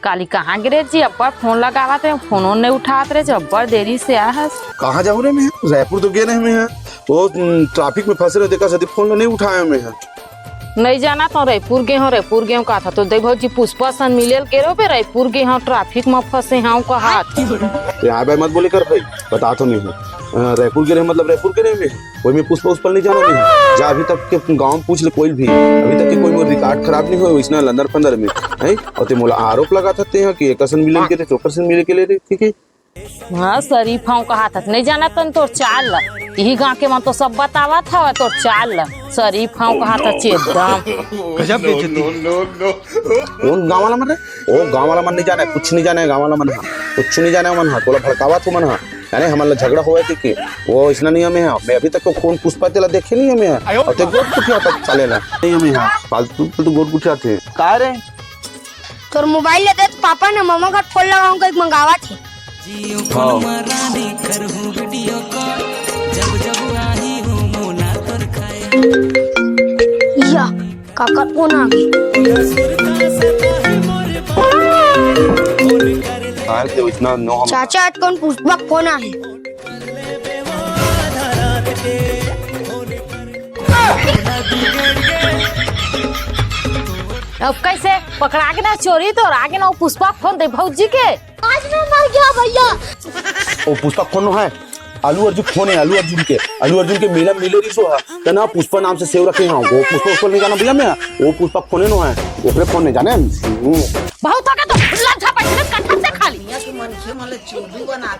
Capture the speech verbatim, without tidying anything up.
काली कहाँ गे रहे जी? अब्बड़ फोन लगावत रहे, फोनो नइ उठावत रहे जी, अब्बड़ देरी से आए हस। कहाँ जाहूँ रे मैं? रायपुर तो गे रहे मैं। वो, उम, ट्रैफिक में फंसे रहे, तेकर सेती फोन नहीं उठाया मैं। नइ जानत हँव, रायपुर गे हँव, रायपुर गे हँव कहत हस। तोर दाई भौजी पुष्पा सन मिले ल गे रहे बे, रायपुर गे हँव, ट्रैफिक में फंसे हँव कहत। ते हाँ भाई मत बोले कर भाई, बताथँव मैं। अ, रायपुर गे रहे मतलब रायपुर गे रहे मैं। वही में पुष्पा उष्पा नहीं जाना मैं। जा अभी तक के गाँव में पूछ ले कोई भी, अभी तक के कोई मोर रिकॉर्ड खराब नहीं होय वइसना लंदर फंदर में, हैं? अउ ते मोला आरोप लगाथस ते ह कि एकर सन मिले ल गे रहे, ओकर सन मिले ल गे रहे, ठीक है? हाँ, शरीफ हँव कहत हस, नइ जानत हँव तोर चाल ल। इही गाँव के मन तो सब बतावत हवय तोर चाल ल। शरीफ हँव कहत हस एकदम। गजब बेइज्जती। कौन गाँव वाला मन रे? ओ गाँव वाला मन नहीं जाने, कुछ नहीं जाने गाँव वाला मन ह, कुछ नहीं जाने मन ह। तोला भड़कावत हे मन ह, जाने हमन ला झगड़ा होवय के, के? वो इसना नहीं हमें ह। मैं अभी तक तो कौन पुष्पा तेला देखे नहीं हमें ह। अउ ते गोठ कुठियाथस साले ला। नहीं हमें ह। फालतू, फालतू गोठ कुठियाथे। का रे? तोर मोबाइल ले दे त पापा ने ममा घर फोन लगाऊं कहीं मंगावत हे। हाँ। या, काकर फोन आ गे। हाँ, तो इतना नो हम चाचा, आज कौन पुष्पा फोन आ हे? अब कैसे पकड़ा के ना चोरी तो आगे ना वो पुष्पा फोन दे भौजी के। आज मैं मर गया भैया। ओ पुष्पा फोन नो है, आलू अर्जुन फोन है, आलू अर्जुन के, आलू अर्जुन के मेला मिले रिसो हा, त ना पुष्पा नाम से सेव रखे हाँ, वो पुष्पा उष्पा नहीं जाना भैया मैं, वो पुष्पा फोन नो है, ओकरे फोन नहीं जाने। बहुत हो गया तो लंठा पैसे कट्ठा से खा ली। दुनिया के मनखे मन ल चोदू बना